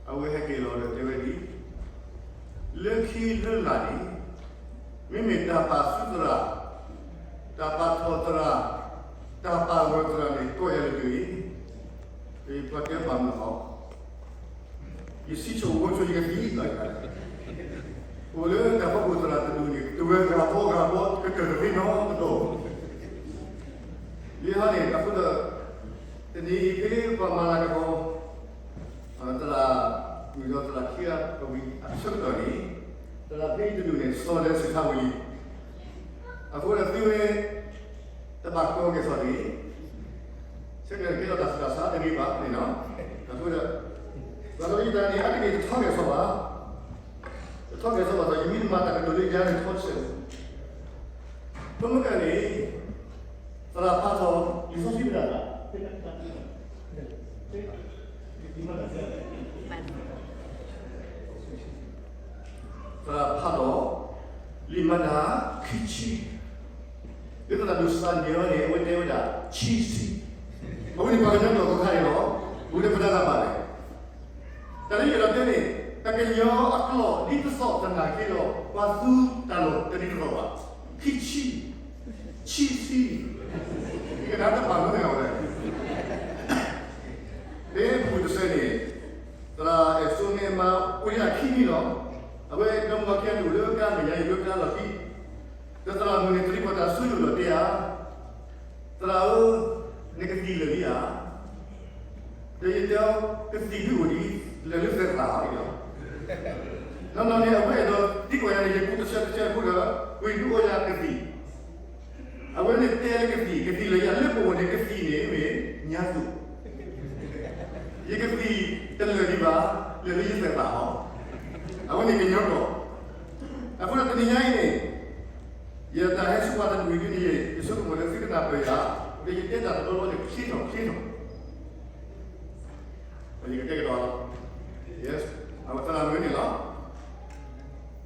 အဝဲဟဲက့ၤလီၤဒီးတဲဝဲဒ်အံၤ, လၢခံလၢလာ်န့ၣ်, မ့မ့ၢ်တၢ်ပာ်စုသရၣ်, တၢ်ပာ်ထီၣ်သရၣ်, တၢ်ပာ်ဂၢၢ်သရၣ်န့ၣ် ကိးယၤလၢတဂ့ၤ, ပှၤတဲဘၣ်မနုၤအီၤ, ယစံးဆိၣ်ဝါဆိၣ် ယကသံလီၤယၤ, အိၣ်လၢတၢ်ဖီခိၣ်သရၣ်တဒူၣ်န့ၣ် တဝဲဂၤဘီဂၤဘီ ကတၢၢ်တသ့နီတဘျီ လံဟီန့ၣ် အဃိဒီး တနံၤအံၤဖဲပှၤမၤလၤကပီၤ သရၣ်မုၣ်ဒီးသရၣ်ခံဂၤပဝံၤအဆၢကတီၢ်န့ၣ်, သရၣ်ဖဲအံၤတဒူၣ်န့ၣ် စီၤလၢစခါဝံၤလံ. အဃိဒီးသုဝဲ တဘၣ်ကီကဲၣ်ဆိးတဂ့ၤ, ဆၢကတီၢ်ကဲထီၣ်တၢ်ဆူးတၢ်ဆါတဂ့ၤဘၣ်န့ၣ်လီၤ. အဃိဒီး ပှၤလီယတၢ်န့ၣ် အါတက့ၢ်တထီကဲၣ်ဆိးဘၣ် တထီကဲၣ်ဆိးဘၣ်ဒီး ယမ့ၢ်တမၤတၢ်ကတိၤလၢယၤန့ၣ်ထီဆဲး, ပမ့ၢ်ကန့ၣ် သရၣ်ဖးထီၣ် လံာ်စီဆှံပတၢ်သး, သရၣ်ဖးထီၣ် လံာ်မၤတၢ်ခံဆံ, ဒ်သရၣ်ဒိၣ်စၢ်န့ၣ်အီၤန့ၣ် အဝဲတဲဝဲဒၣ် ဆံဆံ, အဝဲန့ၣ်ပှၤကညီဒီးကခါန့ၣ်လီၤ. ပဝဲဒၣ်ပတၢ်လၢ်ဘၣ်လဲၣ်. တၢ်လၢယအဲၣ်ဒိးတဲန့ၣ် ပှၤကညီအကျိာ်ဒ်သိးသနာ်က့ဒီး ပှၤသူတၢ်လီၢ်တဒ်သိးဘၣ်, ခံဆံ, ဆံဆံ, ယကနၣ်တဘၣ်မနုၤလဲၣ်. ဖဲပူၤတစဲးန့ၣ် သရၣ်အဲၣ်စိမ့ၢ်မါအိၣ်ဒၣ်ခံနံၣ်လီၤ. အဝဲဒီမါခံဂၤန့ၣ်အိၣ်လၢကါမဲာ်ညါအံၤလၢကါလီၢ်ခံ, ဒီးသရၣ်မုၣ်န့ၣ် တရံးပှၤတၢ်စုလိၤဒီးတဲဧါ, သရၣ်ဧၢ, နကသံၣ်လၢာ်လံဧါ. ဒီးယတဲအီၤ ကသံၣ်ဒုအိၣ်ဒံး လၢာ်လၢသဲးသးအံၤလီၤ. နီၢ်နီၢ်န့ၣ် အဝဲအဲၣ်ဒိးသံကွၢ်ယၤန့ၣ် ယကူတဆၢတဆၢအဃိဒီး ဝံၤဒုအိၣ်ယၤကသံၣ် အဝဲန့ၣ်တဲလၢကသံၣ်, ကသံၣ်လၢာ်ယၤလၢပအိၣ်န့ၣ် ကသံၣ်န့ၣ်မ့ၢ်ညါသူၣ်, ယကသံၣ်တလၢာ်ဒံးဘၣ်, လၢာ်လၢယသဲးသးလီၤ. အဝဲန့ၣ်ကညီကျိာ်. အဃိဒီးတနံၤညါအံၤန့ၣ် ယတၢ်ဟဲဆူပှၤတဒူၣ်အံၤဒ်န့ၣ် ယဆိကမိၣ်လၢသုကနၢ်ပၢၢ်ယၤ, ဒီးယတဲတၢ်တဘျီဘျီန့ၣ် ချ့ထီၣ်ချ့ထီၣ် ယကတဲကဒီးလီၤ. အဝဲသရၣ်မုၣ်န့ၣ်လီၤ.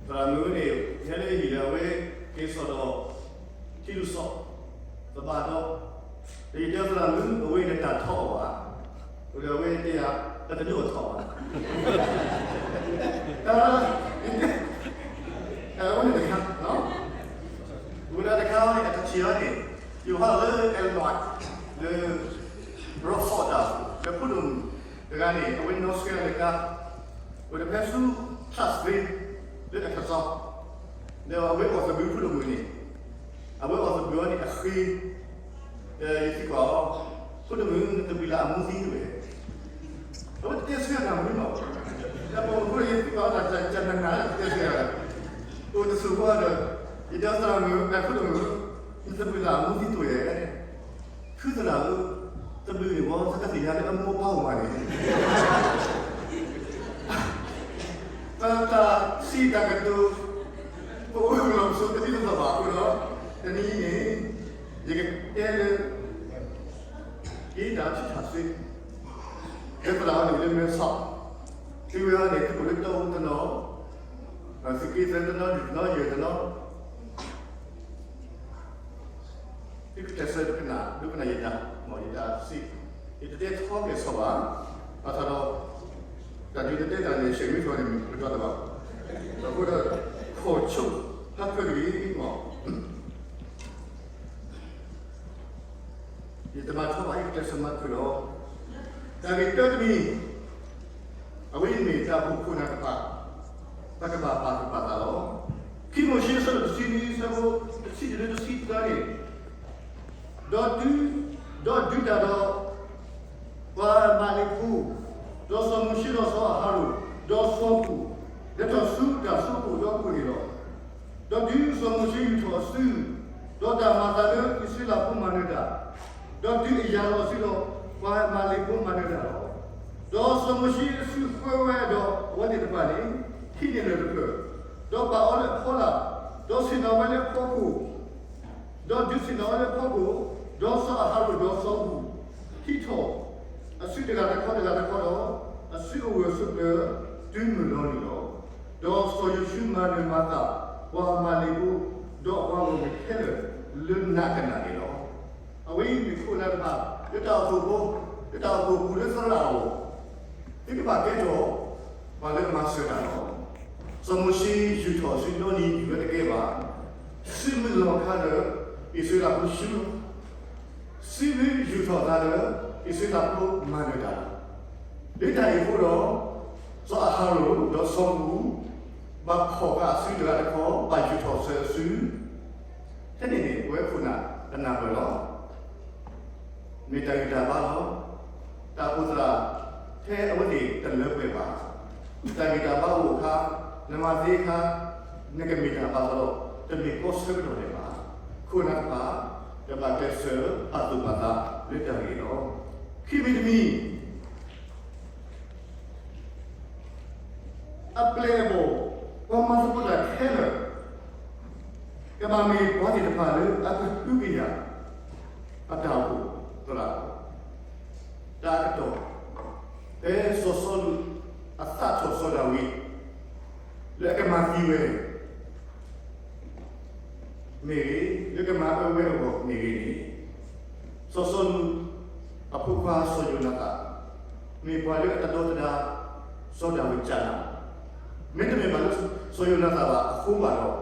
သရၣ်မုၣ်န့ၣ် ဟဲလၢဟံၣ်လၢအဝဲက့ၤစိာ်ဒီး ထံလူၢ်စီၣ် သဘၣ်ဒီး ဒီးယတဲသရၣ်မုၣ် အဝဲအံၤနတၢ်ထီအီၤဧါ. ဒီးအဝဲတဲယၤ တၢ်တဒုးအိၣ်ထီၣ်ဘၣ်. အဝဲန့ၣ်တခါ, ဝဲဒၣ်တခါန့ၣ် အတထံၣ်အီၤန့ၣ် ယဟီၣ်လၢ Elmwood လၢ Rockford ဒီး လၢဖိဒိၣ်မုၣ်တဂၤန့ၣ် အဝဲနီၣ်ဆှဲလၢကါ ဝဲဒၣ်ဖဲဆူ Clarksville လၢအကစီၣ် ဒီးအဝဲအီၣ်သဘျုးဖိဒိၣ်မုၣ်န့ၣ်, အဝဲအီၣ်သဘျုးအီၤန့ၣ်အဃ့, ဒီးယသံကွၢ်အီၤ, ဖိဒိၣ်မုၣ် နသဘျုးလၢအမူသံတဝဲ, အဝဲတတဲဆၢတၢ်မနုၤဘၣ်. ဒီးပှၤမုၣ်ဖိဒီးယသံကွၢ်အီၤတၢ်ကနၤနၤတတဲဆၢတၢ်, အိၣ်တဆိးဃီဒီး ယတဲသရၣ်မုၣ် ဖိဒိၣ်မုၣ် နသဘျုးလၢအမူသံတဝဲ ဖုသရၣ်ဧၢ, သဘျုးန့ၣ်ဝဲ သတးသ့ၣ်ညါလၢအမိၢ်အပၢ်အိၣ်မးန့ၣ်, တၢ်စံးတၢ်ကတိၤ ပအိၣ်လီၤပစိာ်တသ့ၣ်တဖၣ်ဘၣ်အဃိဒီး တနံၤအံၤန့ၣ် ယကတဲလၢ က့ၤတၢ်ထံၣ်တၢ်ဆှၢ လၢသရၣ်အံၤန့ၣ်လၢမဲဆီး, သုဝဲအံၤန့ၣ် သုကအိၣ်လၢတီအူတနီၤ, သုးက့သၢတနီၤ ဒုၣ်တနီၤ ယဲၢ်တနီၤ သုကကျဲးစၢးတကနၣ် ဒိကနၣ်ယတၢ်, မ်ယတၢ်စံး, ယတတဲထီကဲၣ်ဆိးဘၣ်, ဘၣ်ဆၣ်ဒီး တၢ်ဒုးတတဲတၢ်န့ၣ် ဆဲးမံထီၣ်န့ၣ် မ့ၢ်ပကတီၢ်တဘၣ်, အဃိဒီး ခိးဆိ ဟးဖျိးတဂ့ၤမး ယတမၤထီဘၣ် ယကကျဲးစၢးမၤတဖျၢၣ်လီၤ. တၢ်ဂ့ၢ်တၢတမံၤ, အဝဲအံၤမ့ၢ်တၢ်အိၣ်ဖှိၣ်ခိၣ်နၢ်တဖၣ် တၢ်ကဘၣ်ပာ်သူၣ်ပာ်သးလီၤ. ခံမိၤၡ့အဆၢဒိၣ်တဆံနွံ အဆၢဖိတဆံတၢတုၤလၢတဆံသၢန့ၣ်, ဒီးဒုး, ဒီးဒုးတၢ်ဒီး ပှၤအၤမၤလ့းဖိ, ဒီးစီၤမိၤၡ့ဒီးစီၤအၤဟရိၣ်, ဒီးစီၤပူး, လဲၤထီၣ်ဆူတၢ်ဆိကမိၣ်ဒီးအပူၤန့ၣ်လီၤ. ဒီးတုၤစီၤမိၤၡ့ယူာ်ထီၣ်အစု, ဒီးတၢ်မၤအသးလၢအံၣ်စရ့လးဖိမၤနၢၤတၢ်, ဒီးတုၤအယၤလီၤအစုဒီး ပှၤအၤမၤလ့းဖိမၤနၢၤတၢ်လီၤ. ဒီးစီၤမိၤၡ့အစုဃၢဝဲဒီးအဝဲသ့ၣ်တဖၣ်န့ၣ် ဟံးန့ၢ်လၢၢ်တဖျၢၣ်, ဒီးပာ်အီၤလၢအဖီလာ်, ဒီးဆ့ၣ်နီၤဝဲလၢအဖီခိၣ် ဒီးဒုးဆ့ၣ်နီၤဝဲလၢအဖီခိၣ်, ဒီးစီၤအၤဟရိၣ်ဒီးစီၤပူး ဟံးထီၣ်အစုတဂၤတခီတဂၤတခီဒီး အစုအဂၢၢ်အစုကျၢၤ တုၤမုၢ်လီၤနုာ်လီၤ. ဒီးစီၤယိၤၡူမၤနၢၤမၤသး ပှၤအၤမၤလ့းဖိ ဒီးအပှၤဂီၢ်မုၢ်ခဲလၢာ်လၢနးကနၣ်န့ၣ်လီၤ. အဝဲအံၤမ့ၢ်ခိၣ်နၢ်တဖၣ် လၢတၢ်အိၣ်ဖှိၣ်ဖိ, လၢတၢ်အိၣ်ဖှိၣ်ပူၤလၢသရၣ်အဂီၢ်, သုက ဘၣ်ကဲထီၣ်ပှၤလၢအမၤစၢၤတၢ်လီၤ. စီၤမိၤၡ့ယူာ်ထီၣ်အစုဒီနံၤ ယူၤဝဲတကဲဘၣ်. စုမုၢ်လီၤခါဒီး အံၣ်စရ့လးဖိဆူၣ်လီၤ. စုမုၢ်ယူာ်ထီၣ်အသးဒီး အံၣ်စရ့လးဖိမၤနၢၤတၢ်လီၤ. လၢတၢ်အံၤအဃိဒီး စီၤအၤဟရိၣ်ဒီးစီၤပူၤ ဘၣ်ဖီၣ်ဃာ်အစုတဂၤတခီ ဘၣ်ယူာ်ထီၣ်စၢၤအစု ဖဲန့ၣ်န့ၣ် ပဝဲခိၣ်နၢ်တနၢ်ပၢၢ်လီၤ. မ့ၢ်တၢ်ဂံၢ်တၢ်ဘါလီၤ. တၢ်အိၣ်ဖှိၣ်သရၣ် ဖဲအဝဲသ့ၣ်တလၢပှဲၤဘၣ်. တၢ်ဂံၢ်တၢ်ဘါအိၣ်အခါ, နမၤသ့အခါ, နကမ့ၢ်တၢ်ဘၣ်သးဒီး တမ့ၢ်ကီဆၢကတီၢ်ဒဲးဘၣ်. ခိၣ်နၢ်တဖၣ် ကဘၣ်ကျဲးစၢးပာ်သူၣ်ပာ်သးလၢတၢ်ဂ့ၢ်လီၤ. ခံမံၤတမံၤ အပျဲၢ်အဘီၣ် ပှၤမၤသကိးတၢ်ခဲလၢာ် ကဘၣ်မ့ၢ်ပှၤသ့ၣ်တဖၣ်လၢအကဟုကယာ် အတၢ်အိၣ်ဖှိၣ်သရၣ် တၢ်အကတီၢ် ဖဲစီၤစီလူးအသးထီၣ်စီၤဒၤဝံး လၢအကမၤသံဝဲ မ့ၢ်ဂ့ၤ, လၢကမၤအၢဝဲအဂီၢ်မ့ၢ်ဂ့ၤန့ၣ်, စီၤစီလူးအဖိခွါစီၤယိၤနၤသၣ် မ့ၢ်ပှၤလၢအတဒီသဒၣ် စီၤဒၤဝံးကၢ်နၤ, မ့တမ့ၢ်ဘၣ်လၢစီၤယိၤနၤသၣ်ဘၣ်အဃိဘၣ်ဒီး,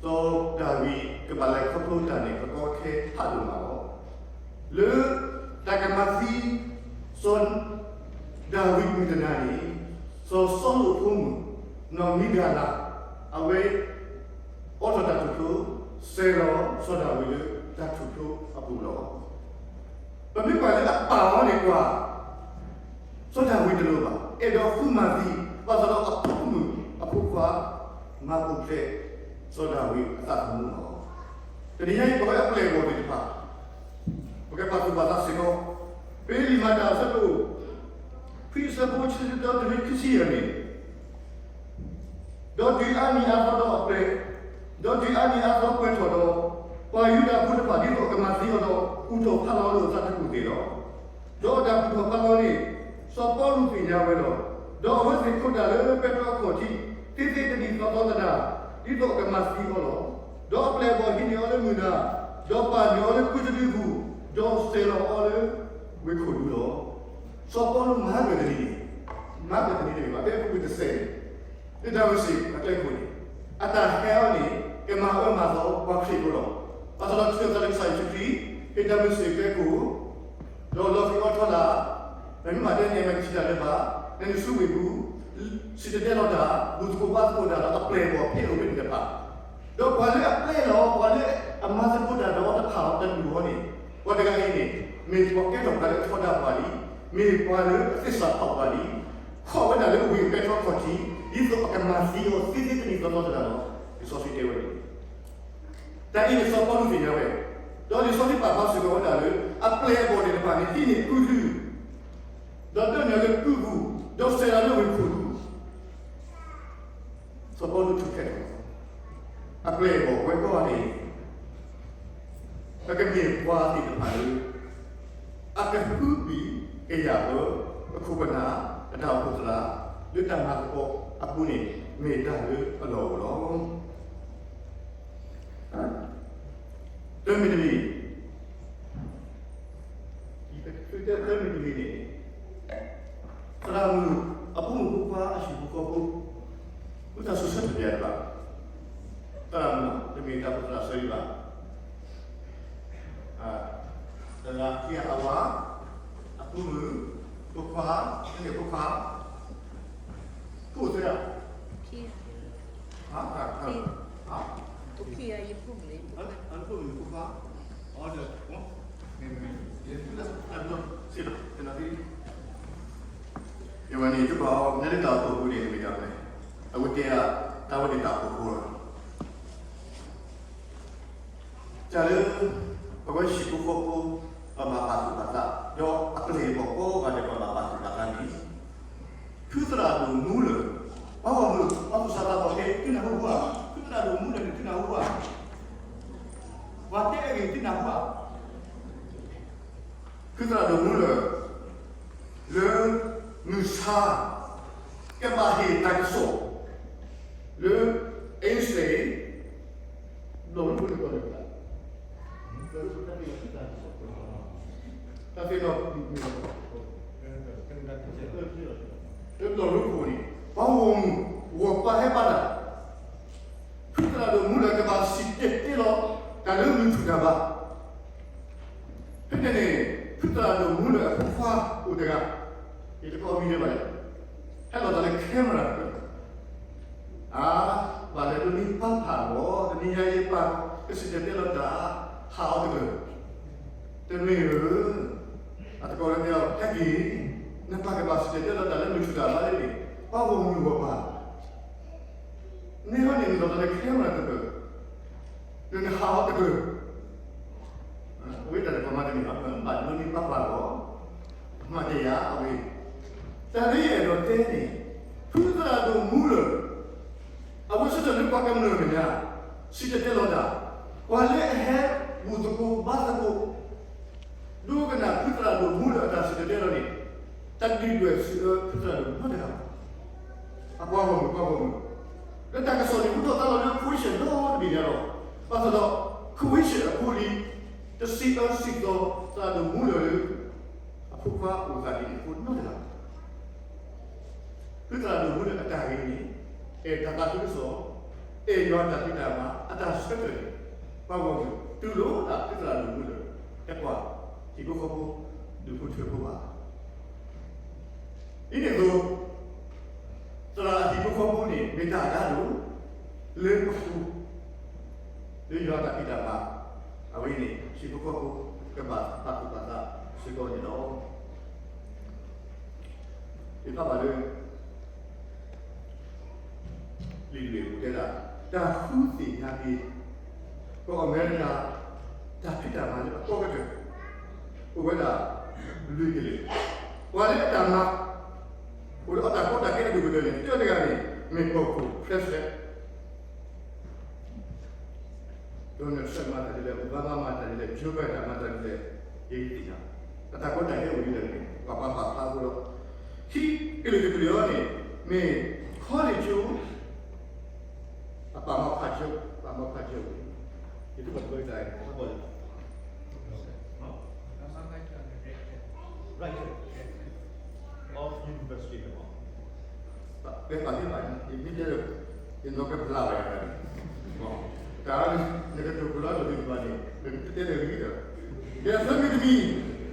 စီၤဒၤဝံးကဘၣ်လဲၤခီဖျိတၢ်န့ၣ် ကကီခဲဖးဒိၣ်မးလီၤ. လၢတၢ်ကမၤသံ စီၤဒၤဝံးမုၢ်တနၤန့ၣ်, စီၤစီလူးအဖိမုၣ် နီၢ်မံဒၤလၤ အဝဲ အိးထီၣ်တၢ်ထူၣ်ဖျိ စဲၤလီၤစီၤဒၤဝံးလၢတၢ်ထူၣ်ဖျိအပူၤလီၤ. ပမ့ၢ်ကွၢ်လၢအပၢ်အီၤန့ၣ်ကွၢ် စီၤဒၤဝံးတလိၣ်ဘၣ်, အဲၣ်ဒိးဃုမၤသံ ဘၣ်ဆၣ်ဒီးအဖိမုၣ်အဖိခွါ မၤပူၤဖျဲး စီၤဒၤဝံးအသးသမူလီၤ. တနံၤညါအံၤ ပဝဲအပျဲၢ်အဘီၣ်သ့ၣ်တဖၣ် ပကပာ်သူၣ်ပာ်သးစ့ၢ်ကီး, ဖဲလံာ်မၤတၢ်အဆၢဒိၣ် ခွံအဆၢဖိခံဆံတၢတုၤလၢခံဆံယဲၢ်န့ၣ်, ဒီးတုၤအါနံၤအါသီဒီးအပျဲၢ်, ဒီးတုၤအါနံၤအါသီပှဲၤထီၣ်ဒီး, ပှၤယူဒၤဖိတဖၣ် ဒ်သိးအကမၤသံအီၤဒီး ကူၣ်ထီၣ်ဖးလီၤလိာ်အသးတကူၣ်သ့ၣ်လီၤ. ဒီးအတၢ်ကူၣ်ထီၣ်ဖးလီၤန့ၣ် စီၤပီလူးသ့ၣ်ညါဝဲလီၤ. ဒီးအဝဲသ့ၣ်ခိးတၢ်လၢပဲတြီအခီၣ်ထံး သ့သ့တနံၤသီသီသနၤ, ဒ်သိးအကမၤသံအီၤလီၤ. ဒီးအပျဲၢ်အဘီၣ်ဟံးန့ၢ်အီၤလၢမုၢ်နၤ, ဒီးပာ်န့ၢ်အီၤလၢကုတဒုပူၤ, ဒီးစဲၤလီၤအီၤလၢဝ့ၢ်ခိၣ်ဒူလီၤ. စီၤပီလူးမၤကွံာ်တနံၤန့ၣ်, မၤကွံာ်တနံၤန့ၣ်ဘၣ်, ဖဲအပူၤကွံာ်တစဲးန့ၣ်, လၢဒၤမ့းစ့းအကျဲခိၣ်န့ၣ်, အတၢ်ဟဲအီၤန့ၣ် ကမၤအၢမၤသီပှၤခရံာ်ဖိလီၤ. ဘၣ်ဆၣ်ဒီးထုးအသးလၢကစၢ်ယ့ၣ်ၡူးခရံာ်, ဟ့ၣ်ဒၤမ့းစ့းအကျဲခိၣ် ဒီးလီၤဃံၤအီထီလာ်, နမ့ၢ်မၤတဲန့ၣ် မၤကဆံးတၢ်လၢၤဘၣ်, နနုာ်ဆူဝ့ၢ်ပူၤ, စံၣ်တဲၤတဲလီၤတၢ်, ဘူၣ်သကိးဘါသကိးတၢ်ဒီး အပျဲၢ်အဘီၣ်ဖဲအအိၣ်ဖဲန့ၣ်တဖၣ်, ဒီးပှၤလၢအပျဲလီၤ, ပှၤလၢအမၤသကိးတၢ်ဒီးတဖၣ်အီၤတဒူၣ်အီၤန့ၣ်, ပှၤတဂၤအံၤန့ၣ် မ့ၢ်ပှၤကဲထီၣ်ပှၤလၢအထီဒါပှၤလံ, မ့ၢ်ပှၤလၢအသစ္စာဖောက်ပှၤလံ, ခိးဝဲဒၣ်လၢဝ့ၢ်ပဲတြီအခီၣ်ထံး ဒ်သိးအကမၤသံအီၤသ့သ့တနံၤသီသီသနၤလီၤ. လံာ်စီဆှံတဲဝဲန့ၣ် တၢ်အံၤန့ၣ်စီၤပီလူးသ့ၣ်ညါဝဲ, ဒီးလံာ်စီဆှံပာ်ဖျါစ့ၢ်ကီးဝဲဒၣ်လၢ အပျဲၢ်အဘီၣ်သ့ၣ်တဖၣ်န့ၣ် ဟံးန့ၢ်ကုတဒု, ဒီးဒၢနုာ်လၢကုပူၤ, ဒီးစဲၤလီၤလၢဝ့ၢ်ခိၣ်ဒူ, စီၤပီလူးထုးဖျဲးထီၣ်, အပျဲၢ်အဘီၣ်ဝဲကိးဂၤဒဲးအံၤ ပကမ့ၢ်ပှၤသ့ၣ်တဖၣ်လၢ အကဟုကယာ်ပှၤ ပခိၣ်ပနၢ် အတၢ်အိၣ်ဖှိၣ်သရၣ် လၢတၢ်မၤသကိးအပူၤန့ၣ် မ့ၢ်တၢ်လၢအလီၢ်အိၣ်လီၤ. တမံၤတမံၤ, တမံၤတမံၤန့ၣ် သရၣ်မုၣ်အဖိမုၣ်ဖိခွါအဟံၣ်ဖိဃီဖိ မ့ၢ်တၢ်စံးဆၢတပျၢ်ဘၣ်, သရၣ်မုၣ် တမ့ၢ်တၢ်အိၣ်ဖှိၣ်သရၣ်ဆၢအံၤဘၣ်, သရၣ်ခံဂၤအဝၤ, အဖိမုၣ်, ဖိခွါ, ဖိခွါ, ဖိသၢဂၤ, ဟါ, ဖိခွါ, ယဝဲန့ၣ် တဘၣ်အီၤ နဲဒၣ်တၢ်အိၣ်ဖှိၣ်ပူၤန့ၣ် မ့ၢ်တၢ်လဲၣ်, အဝဲတဲ တၢ်ဝဲန့ၣ်တၢ်အိၣ်ဖှိၣ်ဖိလီၤ. တၢ်လၢ ပဝဲဟံၣ်ဖိဃီဖိ ပဘၣ်ပာ်သူၣ်ပာ်သး, ဒီးအပျဲၢ်အဘီၣ်ကိးဂၤဒဲး ပဘၣ်ပာ်သူၣ်ပာ်သးန့ၣ်, ဖုသရၣ်ဒိၣ်မူလၢာ်, ပှၤဂီၢ်မုၢ် ပှၤသူၣ်စၢ်သးဘီၣ်ကဲ သုနၢ်ဟူဘၣ်, ဖုသရၣ်ဒိၣ်မူလၢာ်န့ၣ် သုနၢ်ဟူဘၣ်, ပှၤတဲအဂ့ၢ် သုနၢ်ဟူဘၣ်, ဖုသရၣ်ဒိၣ်မူလၢာ် လၢမုၢ်ဆါ ကဘၣ်ဟ့ၣ်တၢ်ကစီၣ် လၢ အ့စရ့လး ဘျီၣ်လၢဖိတကီၢ်န့ၣ် တၢ်သ့ၣ်နီၣ် တၢ်သ့ၣ်နီၣ် တၢ်သ့ၣ်နီၣ် လၢလီၢ်ရိဖှိၣ်န့ၣ် ပှၤဂီၢ်မုၢ်ဂီၢ်ပၢ်ဟဲဘၣ်တၢ်, ဖုသရၣ်ဒိၣ်မူလၢာ်ကဘၣ်စံၣ်တဲၤတဲလီၤတၢ်လၢမုၢ်ထူၣ်တၢ်ဘါ, ဖဲန့ၣ်န့ၣ် ဖုသရၣ်ဒိၣ်မူလၢာ်အဖိခွါအိၣ်တဂၤ, ယတကိးမံၤဒဲးဘၣ်လဲၣ်, ဟဲလီၤသးလၢ camera တဖျၢၣ်, အါ, ဘၣ်လဲၤဒိးန့ၢ်ပၢ်ဖးလီၤ, တနံၤညါအံၤပၢ်ကစံၣ်တဲၤတဲလီၤတၢ်, ဟးအီၤတကၢၢ်, တမ့ၢ်ဧၢ, အတကိးလၢတဲအီၤ ဟဲက့ၤ, နပၢ်ကဘၣ်စံၣ်တဲၤတဲလီၤတၢ်လၢမုၢ်ထူၣ်တၢ်ဘါလံန့ၣ်, ပှၤဂီၢ်မုၢ်ဂီၢ်ပၢ် မ့ၢ်ဟီန့ၣ် နလီၤသးလၢ camera တဖျၢၣ်, ဒီးနဟးအီၤတကၢၢ်, အဝဲတၢ်တကမၣ်တမ့ၢ်ဘၣ်, ဘၣ်ဒိးန့ၢ်ပၢ်ဖးလီၤ, မၤတ့ၢ်ယၤအဝဲ, တၢ်လၢယအဲၣ်ဒိးတဲန့ၣ်, ဖုသရၣ်ဒိၣ်မူလၢာ် အဝဲဆၢထၢၣ်လၢပှၤကမျၢၢ်မဲာ်ညါ, စံၣ်တဲၤတဲလီၤတၢ်, ပှၤလၢအဟဲဘူၣ်သကိးဘါသကိး, ဒိကနၣ်ဖုသရၣ်ဒိၣ်မူလၢာ်အတၢ်စံၣ်တဲၤတဲလီၤန့ၣ်, တၢ်ဒုၣ်ဒွဲၣ်စံးအၢဖုသရၣ်ဒိၣ်မူလၢာ်တဂၤဘၣ်, အပှၤဂီၢ်မုၢ်ပှၤဂီၢ်မုၢ်, လၢတၢ်ကစီၣ်န့ၣ် ဘူၣ်ထီၣ်သါလီၤလၢ question ဒီတဘ့ၣ်ညါလီၤ, ဘၣ်ဆၣ်ဒီး question အဖိလံၤ, တစံးအၢစံးသီသရၣ်ဒိၣ်မူလၢာ်လၢ အဖိခွါအိၣ်သးဒ်န့ၣ်အဃိနီတဂၤဘၣ်. ဖုသရၣ်ဒိၣ်မူလၢာ်အတၢ်ဂ့ၢ်န့ၣ်, အဲၣ်တၢ်သးခုကစီၣ်, အဲၣ်ယွၤတၢ်ဖံးတၢ်မၤအတၢ်ဆၢထၢၣ်န့ၣ်, ပှၤဂီၢ်မုၢ်တူၢ်လိာ်ဒၣ်ဖုသရၣ်ဒိၣ်မူလၢာ်, တကွၢ်ဟံၣ်ဖိဃီဖိ, ဒူၣ်ဖိထၢဖိဘၣ်. ဒ်န့ၣ်အသိး, သရၣ်အဟံၣ်ဖိဃီဖိန့ၣ် မ့ၢ်တၢ်အဒိၣ်, လၢပဃိ, လၢယွၤတၢ်ဖံးတၢ်မၤ, အဝဲန့ၣ် ဟံၣ်ဖိဃီဖိကဘၣ်ပာ်သူၣ်ပာ်သးစ့ၢ်ကီးန့ၣ်လီၤ. ယဖးဘၣ်လၢ လံာ်လွံၢ်အပူၤတဲဒၣ်, တၢ်ဃုသ့ၣ်ညါက့ၤ ကီၢ်အမဲရကၤ တၢ်ဖံးတၢ်မၤလၢအကီကတၢၢ် အိၣ်ဝဲဒၣ်လွံၢ်ကလုာ်, ပှၤလၢအတၢ်မၤ အိၣ်ဒီးအတၢ်ကီတၢ်ခဲအဒိၣ်ကတၢၢ်န့ၣ် တၢတဂၤန့ၣ် မ့ၢ်ကီၢ်ခိၣ် president, Donald Trump မၤတၢ်ဒ်လဲၣ်, Obama မၤတၢ်ဒ်လဲၣ်, Joe Biden မၤတၢ်ဒ်လဲၣ်, ယဲယသ့ၣ်ညါ, အတၢ်ကီတၢ်ခဲအိၣ်ဒ်လဲၣ်န့ၣ် ပှၤပာ်ဖျါအဃိဒီး, ခံကလုာ်တကလုာ်အံၤန့ၣ် မ့ၢ် college အပာ်မီၣ်ခၣ်ကၠိ, ပာ်မီၣ်ခၣ်ကၠိ, ယထူၣ်ဘၣ်တဘၣ်တၢ်, ဘၣ်ဘၣ်လၢ right, of university န့ၣ်မ့ၢ်, ပှၤသ့ၣ်တဖၣ်န့ၣ် ယမ့ၢ်တဲဒီး ယနီၢ်ကပျၢ်ဘၣ်ယၤန့ၣ်, တၢ်နကတိၤပလီၢ်လီၤသ့ၣ်တဖၣ်န့ၣ် နကတဲလၢဂ့ၤဒီး, ယသၢမံၤတမံၤ, မ့ၢ်, တ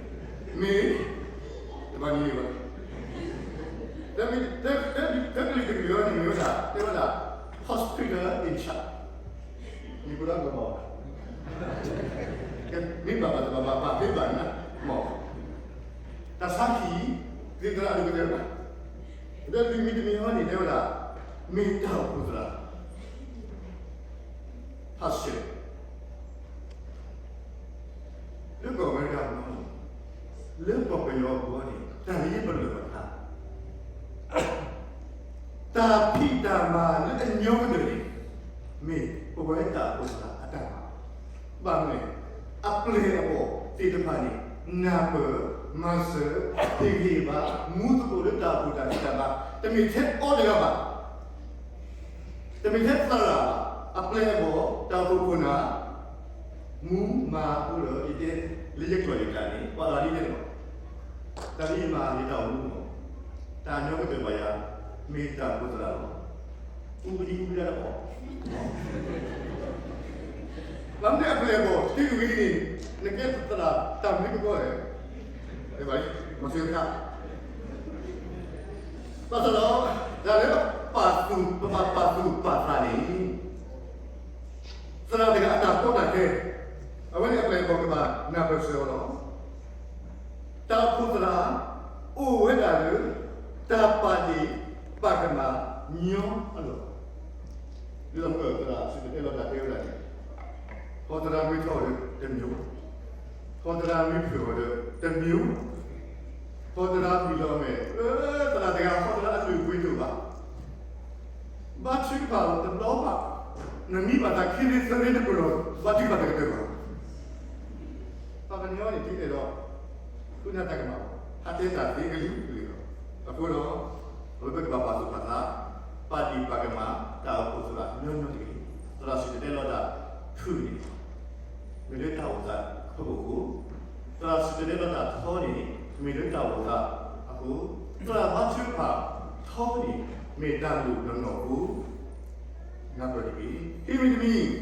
ဘၣ်န့ၣ်ဘၣ်, သၢမံၤ, သၢကလုာ်တကလုာ်အံၤန့ၣ်မ့ၢ်ဝဲဒၣ်, တဲဝဲဒၣ် hospital in charge မ့ၢ်ပလီၢ်ကမီၤ, မ့ၢ်ဘၣ်ဘၣ်တဘၣ်ဘၣ်ဘၣ်ဖဲဘၣ်နၤ, မ့ၢ်, တၢ်ဆါဟံၣ်, သ့ၣ်သရၣ်အဒိၣ်ကတၢၢ်ဘၣ်, ဒီးလွံၢ်မံၤတမံၤဟီန့ၣ် တဲဝဲဒၣ်, မ့ၢ်တၢ်အိၣ်ဖှိၣ်သရၣ်, pastor လၢကီၢ်အမဲရကၤအပူၤန့ၣ်, လၢကီၢ်ပယီၤအပူၤန့ၣ် တၢ်လၢယပလၢၢ်ဘၣ်တခါ တၢ်ဖံးတၢ်မၤလၢအညီကတၢၢ်န့ၣ်, မ့ၢ်ပဝဲတၢ်အိၣ်ဖှိၣ်သရၣ်အတၢ်မၤ, ဘၣ်မနုၤလဲၣ်, အပျဲၢ်အဘီၣ်သ့ၣ်တဖၣ်န့ၣ် နၢ်ပၢၢ်, မၤစၢၤ, ဟ့ၣ်ဂံၢ်ဘါ, မူသကိးလၢတၢ်အိၣ်ဖှိၣ်တၢ်ဖံးတၢ်မၤ, တမ့ၢ်ထဲအီၤတဂၤဘၣ် တမ့ၢ်ထဲသရၣ်ဘၣ်, အပျဲၢ်အဘီၣ်, တၢ်အိၣ်ဖှိၣ်ခိၣ်နၢ်, မူမၤအဃိဒီး ယတဲလၢယကျိာ်ယကျဲန့ၣ် ပှၤသရၣ်ဒ်န့ၣ်လီၤ. တၢ်လၢယမၤယတၢ်အိၣ်မူလီၤ. တၢ်ညီကတၢၢ်ဘၣ်ယၤ, မ့ၢ်တၢ်အိၣ်ဖှိၣ်သရၣ်လီၤ. အူပဒံအူပဒါတအိၣ် ဘၣ်မနုၤအပျဲၢ်အဘီၣ် တ့ၢ်ကွံာ်ဝံၤန့ၣ်, နကဲသရၣ်တၢ်မနုၤကကီလဲၣ်, မၤစၢၤတခါ, ဘၣ်ဆၣ်ဒီး တၢ်လၢပပာ်သူၣ်, ပဘၣ်ပာ်သူၣ်ပာ်သးန့ၣ် သရၣ်တဂၤအတၢ်ကီတၢ်ခဲ, အဝဲန့ၣ်အပျဲၢ်အဘီၣ်ကဘၣ်နၢ်ပၢၢ်စၢၤအီၤလီၤ. တၢ်အိၣ်ဖှိၣ်သရၣ် အိၣ်ဝဲဒၣ်လၢ တၢ်ပာ်ဒ့ၣ်ပာ်ကမၣ်ညီအလီၢ်, ဒ်သိးသရၣ်စံၣ်တဲၤတဲလီၤတၢ်တဲဝဲဒၣ်န့ၣ်, ဟီသရၣ်မ့ၢ်ထီၣ်ဒီးတမံၤ, ဟီသရၣ်မ့ၢ်ဖျိးဒီးတမံၤ, ဟီသရၣ်မံၤလီၤမဲာ်, သရၣ်တဂၤဟီသရၣ်အလုၢ်အပှ့ၤတအိၣ်ဘၣ် ဘါထုကဖၣ်တဘျီဘၣ်, နမံဘၣ်တၢ်ခံရ့သၢရ့တပူၤလီၤ, ဘါထုကဖၣ်တကတၢၢ်ဘၣ်. ပှၤကညီန့ၣ် တုၤအဲၣ်ဒိး ဃုနၢ်တၢ်ကမၣ်, ဟးတဲတၢ်သ့ကလုာ်ကလုာ်လီၤ. အဃိဒီး အဝဲပကဘၣ်ပာ်သူၣ်ပာ်သး, ပာ်ဒ့ၣ်ပာ်ကမၣ် တၢ်အိၣ်ဖှိၣ်သရၣ်ညီညီတဂ့ၤ. သရၣ်စံၣ်တဲၤတဲလီၤတၢ်ဖုၣ်န့ၣ် မ့ၢ်လၢတၢ်အိၣ်သးအဖီခိၣ်အဃိ, သရၣ်စံၣ်တဲၤတဲလီၤတၢ်ထီန့ၣ် မ့ၢ်လၢတၢ်အိၣ်သးအဃိ, သရၣ်ဘါထုကဖၣ် ခီပနံၣ် မ့ၢ်တၢ်လိၣ်နီၢ်နီၢ်အဃိ, နၢ်ပၢၢ်တက့ၢ်. ဟံး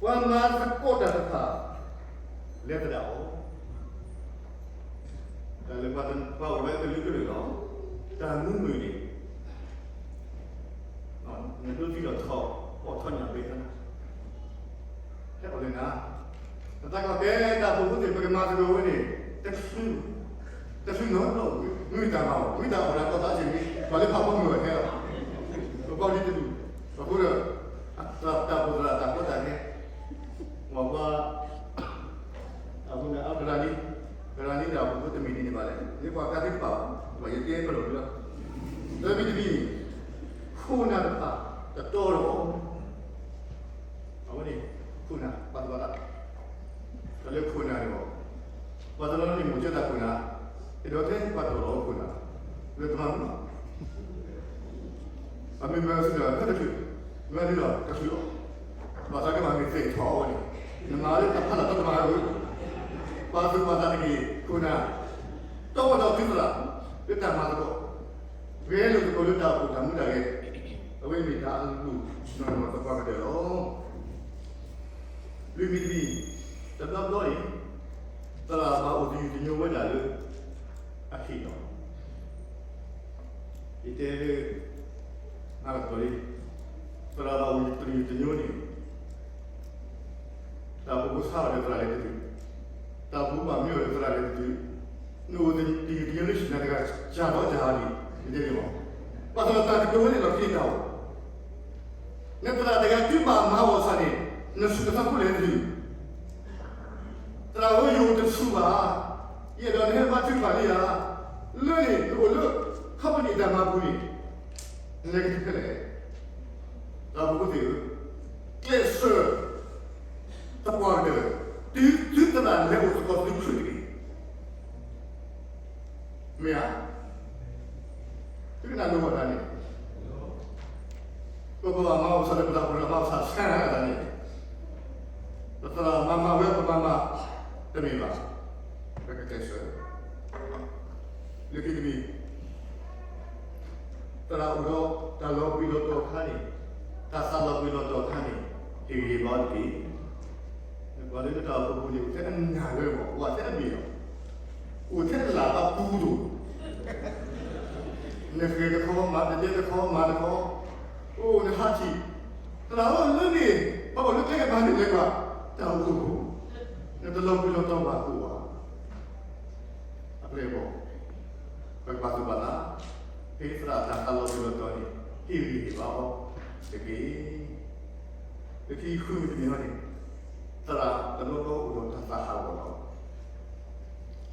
ဝံၤတမံၤ ပှၤမၤသကိးတၢ်တဖၣ် လဲၤသဒၣ်အီၤ, တၢ်လၢပှၤအိၣ်ဝဲကလုာ်ကလုာ်လီၤ. တၢ်မုာ်မုာ်န့ၣ် နဒိသံဒီးထီၣ် အီၣ်ထီၣ်ညၣ်ဘဲသနာ် ဟဲအီၣ်လၢနၤ, နသးကီၢ်ကဲတၢ်အိၣ်ဖှိၣ်ဖိသ့ၣ် ပကမၤသကိးဝဲန့ၣ် တချုး တချုးနီၢ်နီၢ် မ့ၢ်တၢ်မၤအီၤ မ့ၢ်တၢ်အီၣ်တၢ်ကီတၢ်စ့ၢ်မ့ၢ် ပှၤလၢဖးဖီမုၢ်အီၤဟဲလီၤ. ပဘၣ်ဒ်တဒူၣ် အဃိဒီး တၢ်အိၣ်ဖှိၣ်သရၣ်တၢ်ကီတၢ်ခဲ မ့ၢ်ပှၤ အဃိန့ၣ် အကရၢန့ၣ် ကရၢန့ၣ်တၢ်အိၣ်ဖှိၣ်ဖိတမ့ၢ်ဒ်န့ၣ်ဘၣ်လဲၣ်, မ့ၢ်ပှၤကါသ့တဖၣ်ဘၣ် ပှၤယတဲပလီၢ်လီၤ. လၢမ့ၢ်တမံၤ ခိၣ်နၢ်တဖၣ် တတီဒီး အဝဲန့ၣ် ခိၣ်နၢ် ပှၤသဘၣ်သး တၢ်လၢခိၣ်နၢ်န့ၣ်လီၤ. ပှၤတနီၤန့ၣ် မိၣ်ကၢတၢ်ခိၣ်နၢ် အဲၣ်ဒိးထဲပှၤတီၢ်လီၤခိၣ်နၢ် လၢကမၤမုာ်လီၤ. အမ့ၢ်မၤစုဒီး ဟဲတချုး မၤဒ်ဒီးတချုးလီၤ. ဘၣ်ဆၣ်ကမၤမ့ၢ်သဲးထီၣ်အဝဲန့ၣ် နမၤလၢတၢ်ဖးလၢ်တၢ်ကမၤဝဲ ပှၤသူၣ်ပှၤသးတက့ၢ် ခိၣ်နၢ် တီဝဲဒီးသုသရၣ် လၢတၢ်မၤသကိး ဂဲၤလိာ်သကိးလၢတၢ်အိၣ်ဖှိၣ်တၢ်မူတၢ်ဂဲၤ အဝဲမ့ၢ်တၢ်အလိၣ်နီၢ်နီၢ်သပှၢ်ကတၢၢ်လီၤ. လွံၢ်မံၤတမံၤ တဘျီဘျီအံၤ သရၣ်ဘၣ်အိၣ်သယုၢ်သညိဝဲဒၣ်လၢ အဟံၣ်လီၤ. ယတဲလၢ နကတီၢ်လံ သရၣ်ဘၣ်အိၣ်သယုၢ်သညိန့ၣ် တၢ်အိၣ်ဖှိၣ်ဖိဆါအီၤဒီးသရၣ်လဲၤတတုၤ, တၢ်အိၣ်ဖှိၣ်ဖိဘၣ်မံအီၤဒီးသရၣ်လဲၤတတုၤ, နအိၣ်သယုၢ်သညိလၢဟံၣ်နၤတဂၤ ကၢ်ထီၣ်ကၢ်ဟးလံ, ယတဲလံမး, ဘၣ်ဆၣ်ဒီးတၢ်ကတိၤဝဲန့ၣ်လီၤခံတၢ်အိၣ် နသရၣ်တဂၤတုၤဘၣ်မၤအီၤစ့ၢ်န့ၣ် နဆူၣ်နသးဖိလဲၤတတုၤ, သရၣ်ဧၢ ယအိၣ်တဆူၣ်ဘၣ်, ယအဲၣ်ဒိးနဟဲဘါထုကဖၣ်လံဧါ, လၢန့ၣ် နအိၣ်လၢ ခီပနံၣ်တၢ်မၤပူၤန့ၣ် နလဲၤကတုၤဖဲလဲၣ် တၢ်အိၣ်ဖှိၣ်ဖိသ့ၣ်ဧၢ, ကျဲးစၢး သပှၢ်ကတၢၢ် တုၤသုသရၣ်လဲၤအိၣ်သကိးသုခရံာ်တဂ့ၤ, မ့ၢ်ဧါ, သုကနၣ်လိၤဘၣ်တၢ်န့ၣ် ပဘၣ်မၤအီၤစ့ၢ်လၢပတၢ်အိၣ်ဖှိၣ်မၤအီၤစ့ၢ်ဆၢနၤတၢ်န့ၣ်, ပသရၣ်မၤမၤဝဲပမၤမၤ တမ့ၢ်ဘၣ်, ပကကျဲးစၢး လၢခံတမံၤ သရၣ်အိၣ်ဒီးတၢ်လီၤဘှံးလီၤတီၤအခါန့ၣ်, တၢ်သးလီၤဘှံးလီၤတီၤအခါန့ၣ် ဟ့ၣ်ဂံၢ်ဟ့ၣ်ဘါတက့ၢ်. နကွၢ်လၢနတၢ်အိၣ်ဖှိၣ်ပူၤန့ၣ် အိၣ်ထဲအနၢ်ဝဲမး, အိၣ်ထဲအဘ့ၣ်လီၤ, အိၣ်ထဲအလၢ်အပူၤဒိၣ်, နဃဲၤတခီ မၤတဒဲတခီ မၤတခီ, အိၣ်နဟးထံၣ်, သရၣ်ဧၢ လၢန့ၣ် ပှၤအိၣ်လၢကျဲကပၤန့ၣ်လဲၤကွၢ် တၢ်အိၣ်ဖှိၣ်ပူၤ, နတလီၤဘှံးလီၤတီၤဘၣ်အိၣ်ဘၣ် အပျဲၢ်အဘီၣ်, ပကပာ်သူၣ်ပာ်သး, ဖဲသရၣ်တၢ်သးလီၤဘှံးလီၤတီၤန့ၣ် ဟ့ၣ်ဂံၢ်ဟ့ၣ်ဘါအီၤတက့ၢ်. လၢခံဃုမံၤတမံၤဟီန့ၣ်, သရၣ်တဘျီဘျီအိၣ်ဒီးတၢ်သးဟးဂီၤလီၤ. တၢ်အိၣ်ဖှိၣ်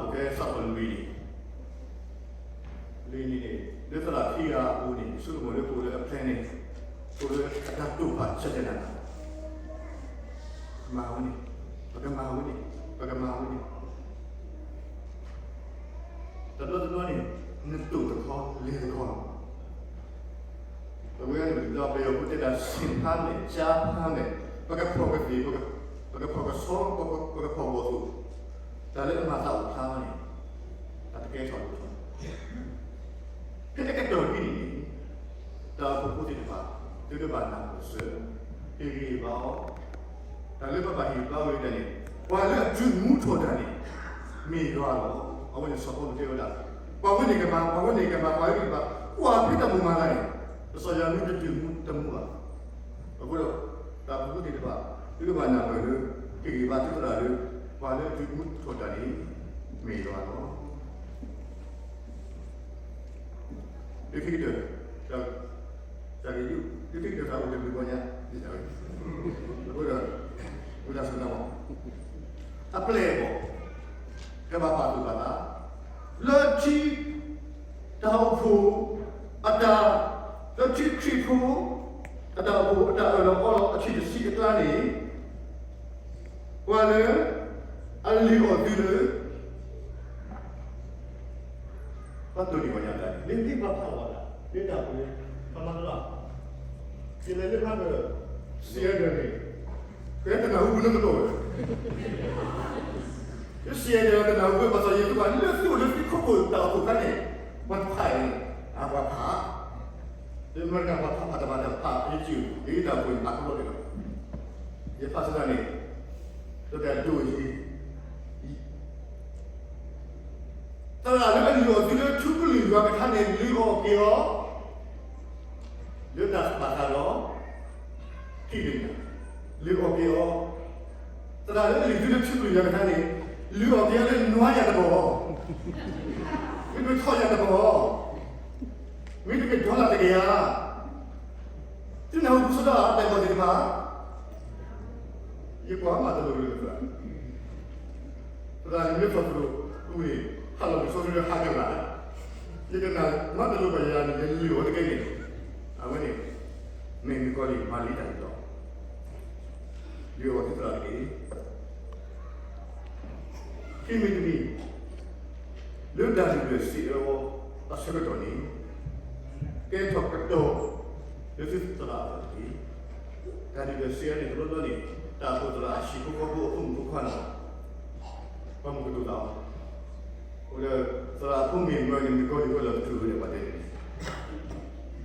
ကဲစးထီၣ်လွံၢ်နံၣ်, လွံၢ်နံၣ်န့ၣ် လၢသရၣ်ခံဂၤအပူၤန့ၣ် ဆိကမိၣ်လၢကအိၣ်လၢအ plan န့ၣ်, ကအိၣ်လၢအတၢ်တိာ်ပာ် agenda န့ၣ် မၤဝဲန့ၣ်, ပကမၤဝဲန့ၣ်, ပကမၤဝဲန့ၣ် တဘျီတဘျီန့ၣ် နတိာ်တခီ လဲၤတခီလီၤ. ပဝဲဒၣ်ပယီၤဖိတဲဒၣ် ဆ့ၣ်ဖးမဲာ် ကၠါဖးမဲာ်, ပကဖီၣ်ကသ့ၣ်, ပကဖီၣ်ကဆီ, ပကဖီၣ်ဘီၣ်သိၣ်, တၢ်လၢအမၤသးအိၣ်ဖျါန့ၣ် တၢ်တကဲထီၣ်လၢ ဖဲတကတီၢ်ဒ်န့ၣ်န့ၣ်, တၢ်အိၣ်ဖှိၣ်ဖိသ့ၣ်တဖၣ် သုတဘၣ်နၢ်ပၢၢ်စၢၤ, ဟ့ၣ်ဂံၢ်ဟ့ၣ်ဘါအီၤ, တၢ်လၢပဘၣ်ဟ့ၣ်ဂံၢ်ဟ့ၣ်ဘါဝဲဒၣ်န့ၣ် ပှၤလၢအတုၤမူထီၣ်တၢ်န့ၣ် မ့ၢ်ယွၤလီၤ. အဝဲန့ၣ်စီၤပီလူးတဲဝဲဒၣ်, ပှၤဝဲန့ၣ်ကမၤ, ပှၤဝဲန့ၣ်ကမၤ, ပှၤဝဲန့ၣ်ကမၤ, ကွၢ်ဖဲတၢ်မိၣ်မၤသးန့ၣ်, ကစၢ်ယွၤမ့ၢ်တတုၤမူတမူဘၣ်. အဃိဒီး တၢ်အိၣ်ဖှိၣ်ဖိသ့ၣ်တဖၣ် သုကဘၣ်နၢ်ပၢၢ်လၢ ဟ့ၣ်ဂံၢ်ဟ့ၣ်ဘါသုသရၣ်လၢ ပှၤလၢအတုၤမူထီၣ်တၢ်န့ၣ် မ့ၢ်ယွၤလီၤ. လၢခံကတၢၢ်, တၢ်ဂ့ၢ်ယုၢ်, လၢခံကတၢၢ်တၢ်အိၣ်တမုာ်ဘၣ်ညါ, အဃိဒီး ဝံသးစူၤနၢ်မး, အပျဲၢ်အဘီၣ် ကဘၣ်ပာ်သူၣ်ပာ်သး, လၢထံ တၢ်အိၣ်ဖှိၣ်အတၢ်, လၢထံခရံာ်ဖိ အတၢ်အိၣ်ဖှိၣ်အတၢ်အၢၣ်လီၤအီလီၤ အဆံးတဆံအကျါန့ၣ် ပှၤလၢအလံၣ်အီၣ်သုလၢ ပှၤတိၢ်န့ၢ်ပှၤညါတၢ်န့ၣ် မ့ၢ်သ့ပှၤဖးဝဲဒၣ် မ့ၢ်တၢ်ပှဲၤ ပှၤမၤတလီၤ, ယလဲၤလၢဖးကၢၢ် Seattle န့ၣ် ကဲတနၢ်ဟူပူၤလၢကတီၢ်ဝဲ လၢ Seattle ယဲဒၣ်တနၢ်ဟူဘၣ်စီၤယ့ၣ်ၡူးဘၣ်လၢသုအိၣ်လၢသုခိၣ်ခိၣ်တၢ်အိၣ်ဖှိၣ်အခါန့ၣ်, ပှၤတဖၣ်အံၤန့ၣ်, အပှၤဖး, လၢအမဲရကၤပှၤဖးဖးတဘၣ်တဖၣ် ယကၠူၣ် ယတၢ်အိၣ်ဖှိၣ်န့ၣ်ဖးခီလီၤက့ၤလီၤ. ယဖးစဒၣ်န့ၣ်, ဒီးတၢ်ဒိၣ်ယံၤ သရၣ်လၢအလုၢ်အီၣ်သုလၢထူကလုၢ်ယွၤကထါန့ၣ် လုၢ်အီၣ်က့ၤအီၤ လၢတၢ်ဘၣ်သးဒီး ဟံၣ်တညၣ်, လုၢ်အီၣ်က့ၤအီၤ, သရၣ်လၢအလုၢ်သုလၢထူကလုၢ်ယွၤကထါန့ၣ်, လုၢ်အီၣ်က့ၤအီၤလၢနွါယၤတဘီၣ်, မ့တမ့ၢ်ထီၣ်ယၤတဘီၣ်, မ့တမ့ၢ်ဒီလၣ်တကယၤ, သုနၢ်ဟူပူၤစ့ၢ်ကီး အတၢ်အဲၣ်ဘၣ်သ့ၣ်တဖၣ် ယကွၢ်မးတလိၣ်လၢသရၣ်, သရၣ်န့ၣ်မ့ၢ်ဖျိးသရိာ်ပူၤန့ၣ် ဟးလီၤက့ၤဆီတလဲဟးက့ၤဘၣ်, ယကနၣ်မးတလိၣ်ဘၣ်ယၤန့ၣ် ယလုၢ်အီၤတက့ၢ်န့ၣ်, အဝဲန့ၣ် မ့ၢ်မုၣ်ကီၤလံၢ်မၤလံတၢ်ဒ်သိး, လုၢ်အီၣ်သုသရၣ်တက့ၢ်. ခံမံၤတမံၤ, လၢတၢ်ဒုၣ်ဒွဲၣ်စံးအၢအီၤအဆၢကတီၢ်န့ၣ်, ကဲထီၣ်ကတီၢ်လၢသုသရၣ်အဂီၢ်တက့ၢ်. တၢ်ဒုၣ်ဒွဲၣ်စံးအၢန့ၣ် တဘျီဘျီန့ၣ် တၢ်အိၣ်ဖှိၣ်သရၣ်အဟံၣ်ဖိဃီဖိအဖိမုၣ်ဖိခွါန့ၣ် ပှၤမုၢ်ကတိၤသးအီၤ, အိၣ်ဒီးသရၣ်ဖိမ့ၢ်မၢန့ၣ် မုၣ်ကီၤလံၢ်ဝဲလီၤတတုၤဝဲဒၣ်ပှၤတဲန့ၣ်,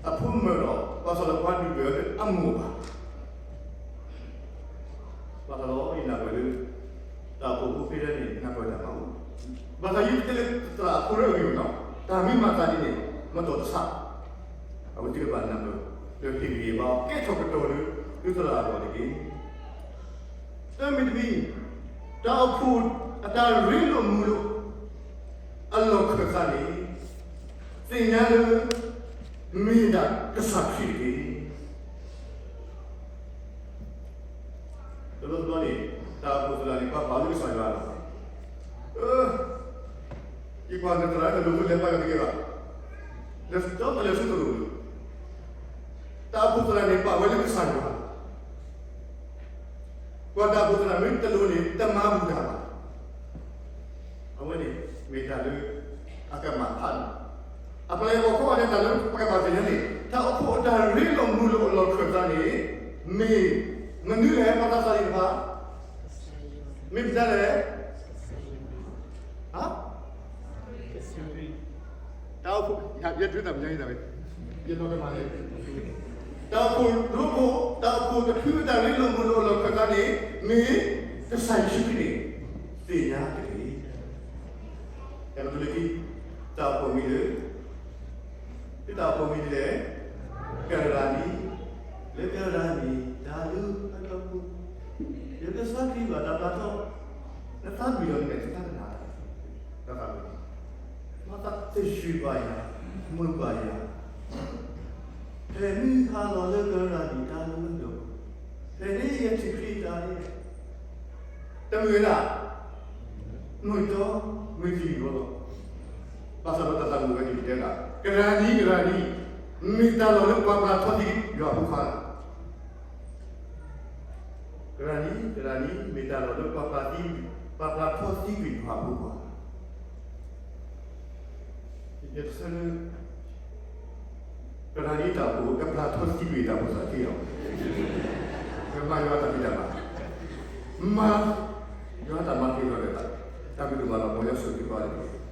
အဖိမၢဒီး ဘၣ်ဆၣ်ဒီးပှၤဒုၣ်ဒွဲၣ်အီၤလၢအမိၢ်ဘၣ် ဘၣ်ဆၣ်ဒီးယနၢ်ပၢၢ်လၢ တၢ်အိၣ်ဖှိၣ်ဖိဖဲဒၣ်န့ၣ် နၢ်ပၢၢ်တၢ်မၤအိၣ်, ဘၣ်ဆၣ်ယတဲလၢသရၣ်အဖိလၢအဂ့ၢ်အိၣ်နီၤ, တၢ်မ့ၢ်မၤသးဒ်န့ၣ် မ့ၢ်တၢ်တဆၣ်, အဝဲသ့ၣ်တဖၣ်နၢ်ပၢၢ် လၢဟ့ၣ်ဂံၢ်ဟ့ၣ်ဘါအီၤ ကဲထီၣ်ကတီၢ်လၢ သုသရၣ်အဂီၢ်တက့ၢ်. သၢမံၤတမံၤ, တၢ်အိၣ်ဖှိၣ်အတၢ်ရ့လိာ်မုာ်လိာ် အလီၢ်ခၢၣ်သးန့ၣ် သ့ၣ်ညါလၢ မ့ၢ်ဒၣ်ကစၢ်ခရံာ်တက့ၢ်. တဘျီတဘျီန့ၣ် တၢ်အိၣ်ဖှိၣ်သရၣ်န့ၣ် ပှၤပာ်လၢကစၢ်ယွၤလီၤ. ယကွၢ်နသရၣ်တလိၣ်လၢလဲၤပာ်ယွၤတက့ၢ်ဘၣ်. ဒီးတလဲၤဆူတလိၣ်လၢ တၢ်အိၣ်ဖှိၣ်သရၣ်န့ၣ် ပာ်ဝဲလၢကစၢ်ယွၤလီၤ. ပှၤတၢ်အိၣ်ဖှိၣ်သရၣ်မ့ၢ်တလိၣ်န့ၣ် တမၤဘူၣ်တၢ်ဘၣ်. အဝဲန့ၣ် မ့ၢ်တၢ်လၢ အကမၣ်ဖးန့ၣ် အပျဲၢ်အဘီၣ်ခီဂာ်န့ၣ် တၢ်လၢပကဘၣ်သ့ၣ်ညါန့ၣ် တၢ်အိၣ်ဖှိၣ်အတၢ်ရ့လိာ်မုာ်လိာ်အလီၢ်ခၢၣ်သးန့ၣ် မ့ၢ်မနုၤလဲၣ် ပှၤသးစၢ်သ့ၣ်တဖၣ် မ့ၢ်မတၤလဲၣ် ဟါ တၢ်အိၣ်ဖှိၣ် ယဒုးတၢ်ပညါယတၢ်ဝဲ ယနီၢ်ကမၣ်လဲၣ် တၢ်အိၣ်ဖှိၣ်ရိဖှိၣ် တၢ်အိၣ်ဖှိၣ်တဖုအတၢ်ရ့လိာ်မုာ်လိာ်အလီၢ်ခၢၣ်သးန့ၣ် မ့ၢ်ကစၢ်ယ့ၣ်ၡူးခရံာ်န့ၣ် သ့ၣ်ညါတက့ၢ်. တၢ်အိၣ်ဖှိၣ်မံၤလၢ သုတၢ်အိၣ်ဖှိၣ်မံၤဒ်လဲၣ်, ကရၢနံ, လၢကရၢနံ တၢ်လုၢ်အလီၢ်ပူၤ, ယကစၢ်ခရံာ်ဘၣ်တၢ်ပျၢ်ထီၣ်, နသးဘံၣ်ဒီးနမဲာ်တသးတနၤ, တၢ်သးဝံၣ်, မၤသးသယုၢ်ဘၣ်ယၤ, မုာ်ဘၣ်ယၤ, ဖဲမုၢ်ဟါလီၤလၢကရၢနံ တၢ်လုၢ်အလီၢ်ပူၤ, ဖဲန့ၣ်ယထံၣ်ခရံာ်တၢ်န့ၣ် တမုာ်ဒၣ်, မုာ်တီ, မုာ်တံၢ်လီၤလီၤ. ဘၣ်ဆၣ်ဒီးတၢ်သးမုာ်ဝဲဒ်တဲဒၣ်, ကရၢနံ ကရၢနံ, မ့ၢ်တၢ်လီၢ်လၢပှၤပျၢ်ထီၣ်သံယွၤဖိခွါလီၤ. ကရၢနံ ကရၢနံ မ့ၢ်တၢ်လီၢ်လၢပှၤပျၢ်သံ, ပှၤပျၢ်ထီၣ်သံကွံာ်ယွၤဖိခွါလီၤ. ယတဆၢလၢ ကရၢနံတၢ်အိၣ်ဖှိၣ် ကပျၢ်ထီၣ်သံကွံာ်တၢ်အိၣ်ဖှိၣ်သ့ၣ်တဖၣ်, ကမၤယွၤတၢ်ဖံးတၢ်မၤ, မၤယွၤတၢ်မၤသ့ၣ်တဖၣ်ဒီး တၢ်ဘျုးဒိၣ်မးလီၤ မ်ယွၤဆိၣ်ဂ့ၤသုကိးဂၤဒဲးတက့ၢ်.